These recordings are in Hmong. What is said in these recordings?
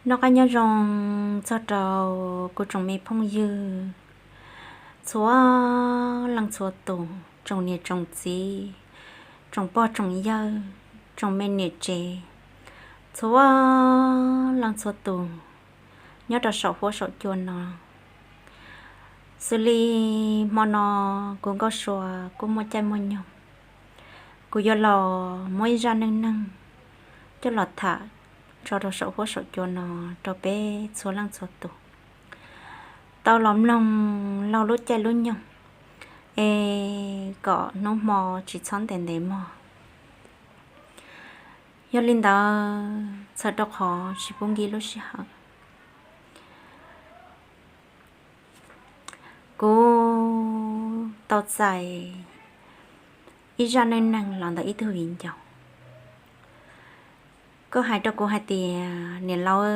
Noj qab nyob zoo txog rau kuv tsoom me phooj ywg txhua leej txhua tus, tsoom niam tsoom txiv, tsoom pog tsoom yawg, tsoom me niam tsev, txhua leej txhua tus nyob rau saum huab saum cua no. Xws li hmo no kuv Nkauj Sua kuj muaj caij muaj nyoog, kuv yuav los muab ib zaj neej neeg coj los tham tso rau saum huab saum cua no rau peb txhua leej txhua tus tau los mloog laug lub caij lub nyoog, es kom hnub hmo tsis txhob ntev ntev mog. Yog li ntawd txhawm rau qhov tsis pub nkim lub sij hawm, kuv tau txais ib zaj neej neeg los ntawm ib tug viv ncaus. Koj hais rau kuv hais tias, niam laus,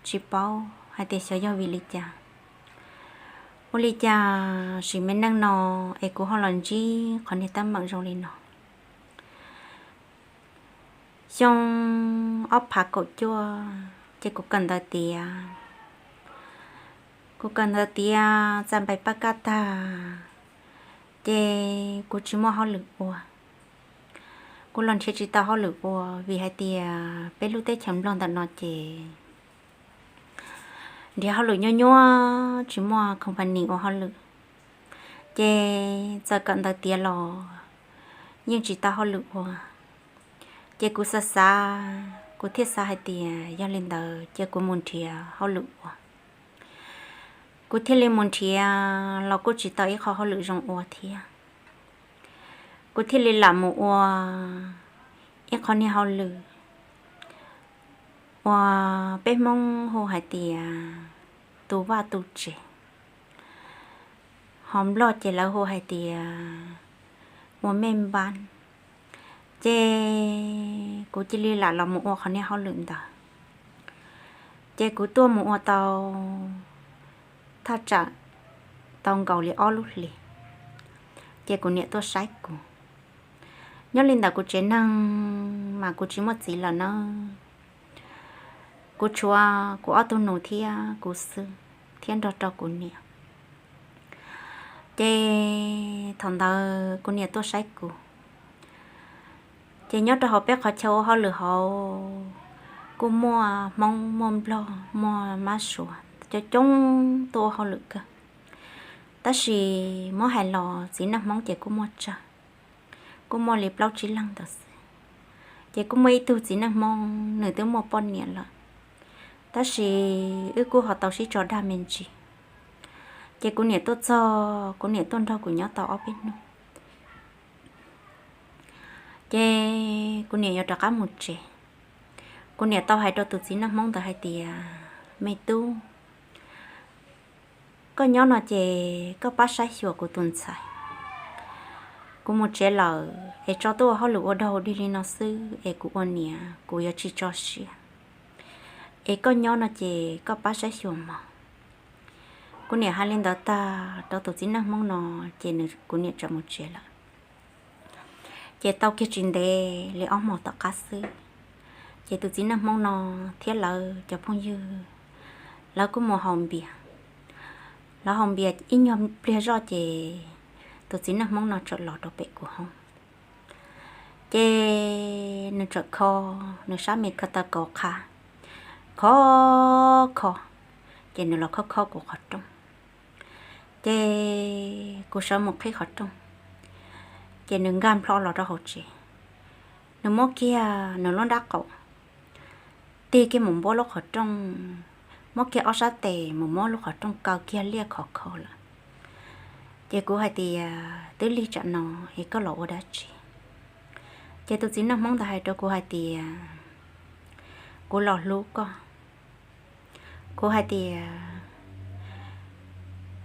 tsis paub hais tias xyov yog vim li cas, ua li cas sim me neej no es kuv ho los ntsib qhov niag teeb meem zoo li no. Xyoo ob phav kaum cuaj ces kuv kawm ntawv tiav. Kuv kawm ntawv tiav txais npaim paj kaj tag, ces kuv tsis muaj hauj lwm ua. Kuv los nrhiav tsis tau hauj lwm ua vim hais tias peb lub teb chaws Nplog ntawm no ces nrhiav hauj lwm nyuaj nyuaj, tsis muaj company ua hauj lwm, ces txawm kawm ntawv tiav los yeej tsis tau hauj lwm ua. Ces kuv xav xav, kuv thiaj xav hais tias yog li ntawd ces kuv mus nrhiav hauj lwm ua. Kuv thiaj li mus nrhiav los kuj tsis tau ib qho hauj lwm zoo ua thiab. Kuv thiaj li lam mus ua ib qho niag hauj lwm uas peb Hmoob hu hais tias tu vaj tu tsev, ho Nplog ces lawv hu hais tias ua mej npab. Ces kuv cia li lam los mus ua qhov niag hauj lwm ntawd. Ces kuv tuaj mus ua tau thaj tsam tau nkaus li ob lub hlis, ces kuv niam tuaj saib kuv. Nyob li ntawd kuv tsev neeg mas kuv tsis muaj txiv lawm nawb. Kuv tshuav kuv ob tug nus thiab kuv xwb, thiab nrog rau kuv niam. Ces thaum ntawd kuv niam tuaj saib kuv, ces nyob rau hauv peb qhov chaw ua hauj lwm hauv kuj muaj Hmoob, muaj Nplog, muaj mab suav coob coob tuaj ua hauj lwm kawg. Tab sis muab hais los txiv neej Hmoob ces kuj muaj tsawg, kuj muaj li plaub tsib leeg ntawd xwb. Ces kuj muaj ib tug txiv neej Hmoob, nws twb muaj poj niam lawm, tab sis wb kuj ho tau sib tso dag me ntsis. Ces kuv niam tuaj txog, kuv niam tuaj nrog kuv nyob tau ob peb hnub, ces kuv niam yuav rov qab mus tsev. Kuv niam tau hais rau tus txiv neej Hmoob ntawd hais tias, me tub, koj nyob no ces koj pab saib xyuas kuv tus ntxhais. Kuv mus tsev lawm es tso tuaj ua hauj lwm ua dog dig li no xwb es kuv ua niam kuv yuav tsis tso siab. Es koj nyob no ces koj pab saib xyuas mog. Kuv niam hais li ntawd tag rau tus txiv neej Hmoob no, ces kuv niam txawm mus tsev lawm. Ces tau kiag tsis ntev li ob hmos tom qab xwb, ces tus txiv neej Hmoob no thiab lawv cov phooj ywg, lawv kuj mus haus npias. Lawv haus npias ib nyuag pliag zoj ces tus txiv neej Hmoob no txawm los rau pem kuv hoob. Ces nws txawm kho, nws sab me ko taw kauv qha, kho, kho, ces nws los khob khob kuv qhov rooj. Ces kuv sawv mus qhib qhov rooj, ces nws nkag nplho los rau hauv tsev. Nws muab kiag nws lub nrab qaum tig kiag mus npuab lub qhov rooj, muab kiag ob sab tes mus muab lub qhov rooj kaw kiag liaj khov kho lawm. Ces kuv hais tias, twb lig tsam no es koj los ua dab tsi? Ces tus txiv neej Hmoob ntawd hais rau kuv hais tias, kuv los hlub koj. Kuv hais tias,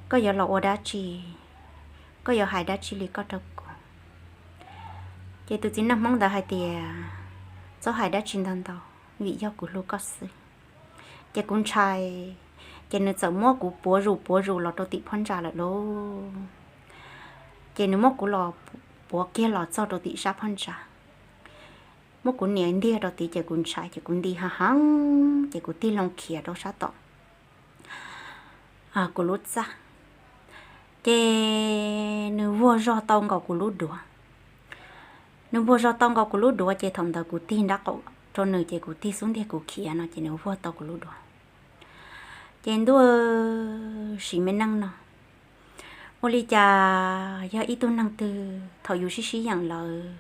koj yuav los ua dab tsi? Koj yuav hais dab tsi li koj rau kuv? Ces tus txiv neej Hmoob ntawd hais tias, txhob hais dab tsi ntau ntau, vim yog kuv hlub koj xwb. Ces kuv ntshai, ces nws txawm muab kuv puav zus puav zus los rau tim phab ntsa lawm lauj. Ces nws muab kuv los puav kiag los txog rau tim sab phab ntsa. muab kuv nias ntiag rau tid ces kuv ntshai ces kuv nti ha heev ces kuv tig loo khiav rau sab tom kuv lub txaj. Ces nws vuag zog tau nkaus kuv lub duav. Nws vuag zog tau nkaus kuv lub duav ces thaum ntawd kuv tig nrab qaum rau nws ces kuv tig xub ntiag kuv khiav no ces nws vuag tau kuv lub duav. Ces ntuj, sim me neej no, ua li cas yog ib tug neeg twg thaum yus sib sib yeem lawm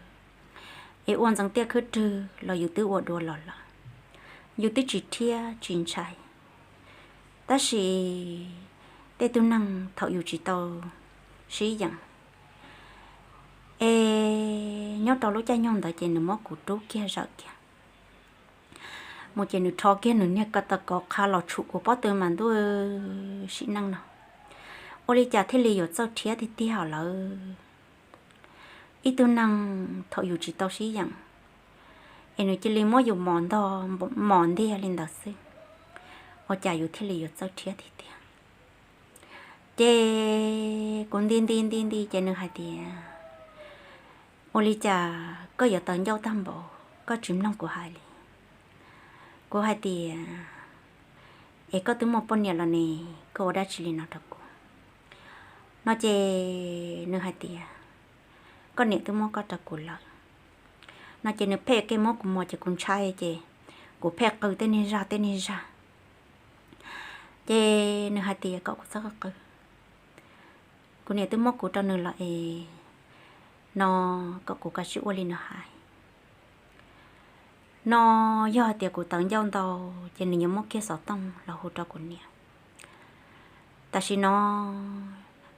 es ua ntxeev tiaj khwb rwg los yus twb ua dua los lawm, yus twb tsis rhiab tsis ntshai. Tab sis tej tug neeg thaum yus tsis tau sib yeem es nyob rau lub caij nyoog ntawd ces nws muab kuv rub kiag zawm kiag mus ces nws rho kiag nws niag ko taw kov qha los tshum kuv pob tw mas ntuj, sim neej no, ua li cas thiaj li yuav txawj rhiab tiag tiag lawm. Ib tug neeg thaum yus tsis tau sib yeem es nws cia li muab yus mos ntog mos ntiag li ntawd xwb, ua cas yus thiaj li yuav txawj rhiab tiag tiag. Ces kuv nti nti nti nti ces nws hais tias, ua li cas koj yuav tawv ncauj tag npaum, koj tsis mloog kuv hais li? Kuv hais tias, es koj twb muaj poj niam los ne, koj ua dab tsi li no rau kuv? No ces nws hais tias, koj niam twb muab koj rau kuv lawm. No ces nws pheej kev muab kuv mos ces kuv ntshai ces kuv pheej qw tej niag zaj tej niag zaj. Ces nws hais tias kom kuv txhob qw, kuv niam twb muab kuv rau nws lawm es, no kom kuv kav tsij ua li nws hais. No yog hais tias kuv tawv ncauj ntau ces nws yuav muab kiag xov tooj los hu rau kuv niam. Tam sim no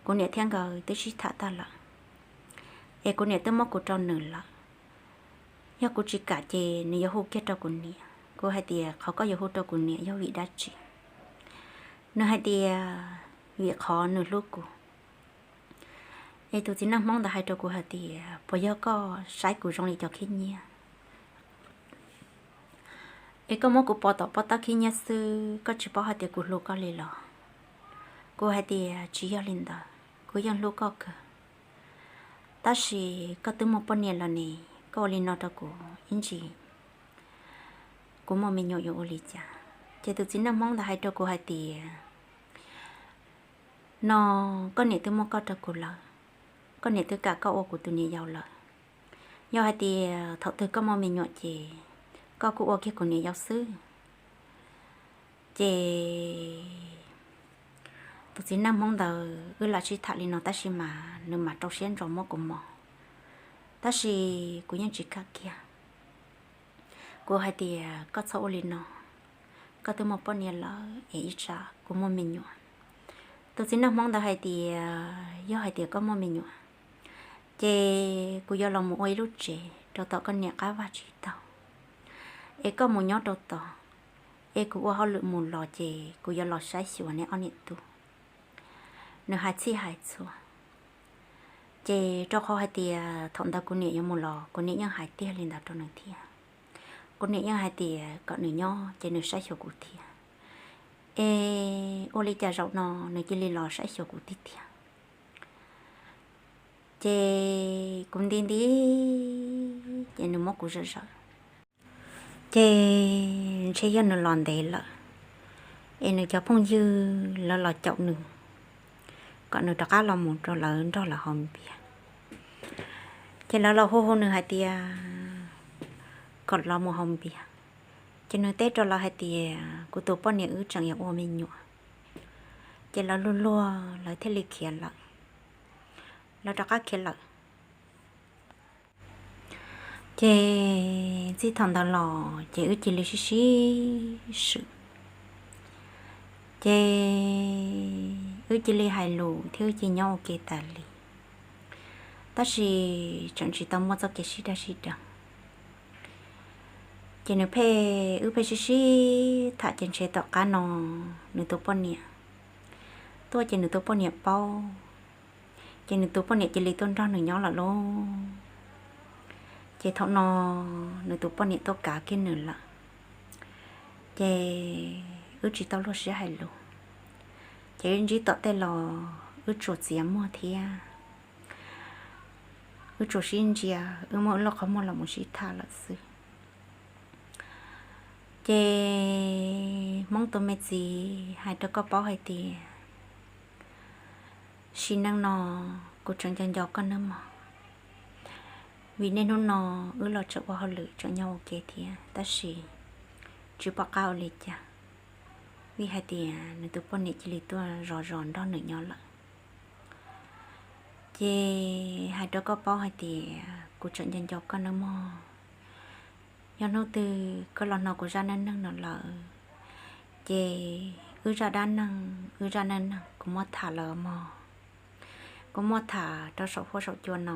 kuv niam thiab nkawd twb sib tham tag lawm, es kuv niam twb muab kuv rau nws lawm. Yog kuv tsis kam ces nws yuav hu kiag rau kuv niam. Kuv hais tias qhov koj yuav hu rau kuv niam yog vim dab tsi? Nws hais tias vim qhov nws hlub kuv. Es tus txiv neej Hmoob ntawd hais rau kuv hais tias, puas yog koj saib kuv zoo li cov khib nyiab es koj muab kuv pov tom pob tawb khib nyiab xwb, koj tsis paub hais tias kuv hlub koj li los? Kuv hais tias tsis yog li ntawd, kuv yeej hlub koj kawg, tab sis koj twb muaj poj niam los ne, koj ua li no rau kuv ib ntsis, kuv muaj me nyuam yuav ua li cas? Ces tus txiv neej Hmoob ntawd hais rau kuv hais tias, no koj niam twb muab koj rau kuv lawm, koj niam twb kam koj ua kuv tus niam yau lawm. Yog hais tias thaum twg koj muaj me nyuam ces koj kuj ua kiag kuv niam yau xwb. Ces tus txiv neej Hmoob ntawd wb lam sib tham li no tab sis mas nws mam rau siab ntso muab kuv mos, tab sis kuv yeej tsis kam kiag. Kuv hais tias koj txhob ua li no, koj twb muaj poj niam lawm es ib tsam kuv muaj me nyuam. Tus txiv neej Hmoob ntawd hais tias yog hais tias koj muaj me nyuam ces kuv yuav los mus ua ib lub tsev rau tom koj niam qab vaj tsib taug, es koj mus nyob rau tod, es kuv ua hauj lwm mus los ces kuv yuav los saib xyuas neb ob niam tub. Nws hais txhij hais txhua, ces rau qhov hais tias thaum ntawd kuv niam yuav mus los kuv niam yeej hais tiag li ntawd rau nws thiab. Kuv niam yeej hais tias kom nws nyob ces nws saib xyuas kuv thiab. Es ua li cas zaum no nws cia li los saib xyuas kuv tiag tiag? Ces kuv nti nti, ces nws muab kuv zam zawm. Ces ntshe yog nws los ntev lawm, es nws cov phooj ywg lawv los caum nws, kom nws rov qab los mus rau lawv nrog lawv haus npias. Ces lawv los hu hu nws hais tias kom los mus haus npias. Ces nws teb rau lawv hais tias kuv tus poj niam wb tseem yuav ua me nyuam. Ces lawv luag luag lawv thiaj li khiav lawm. Lawv rov qab khiav lawm. Ces txij thaum ntawd los ces wb cia li sib sib swm, ces wb cia li hais lus thiab wb cia li nyob ua ke tas li, tab sis tseem tsis tau muaj txoj kev sib daj sib deev. Ces nws pheej, wb pheej sib sib tham ces ntshe tom qab no nws tus poj niam tuaj ces nws tus poj niam paub, ces nws tus poj niam cia li tuaj nrog nws nyob lawm lauj. Ces thaum no nws tus poj niam tuaj kav kiag nws lawm, ces wb tsis tau luag siab hais lus, ces wb ntsib tom tej los wb tsuas txiav muag thiab wb tsuas sib ntsia, wb muab wb lub qhov muag los mus sib tham lawm xwb. Ces Hmoob tus me txiv hais rau koj paub hais tias, sim neej no kuv tseem nco nco koj nawb mog, vim niaj hnub no wb los tseem ua hauj lwm tseem nyob ua ke thiab, tab sis tsis pom qab ua li cas, vim hais tias nws tus poj niam cia li tuaj zov zov nrog nws nyob lawm. Ces hais rau koj paub hais tias kuv tseem nco nco koj nawb mog. Yog hnub twg koj los hnov kuv zaj neej neeg no lawm, ces wb zaj dab neeg, wb zaj neej neeg kuv muab tham lawm mog. Kuv muab tham rau saum huab saum cua no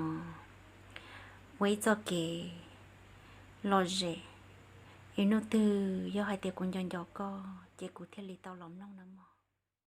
ua ib txoj kev lom zem, es hnub twg yog hais tias kuv nco nco koj ces kuv thiaj li tau los mloog nawb mog.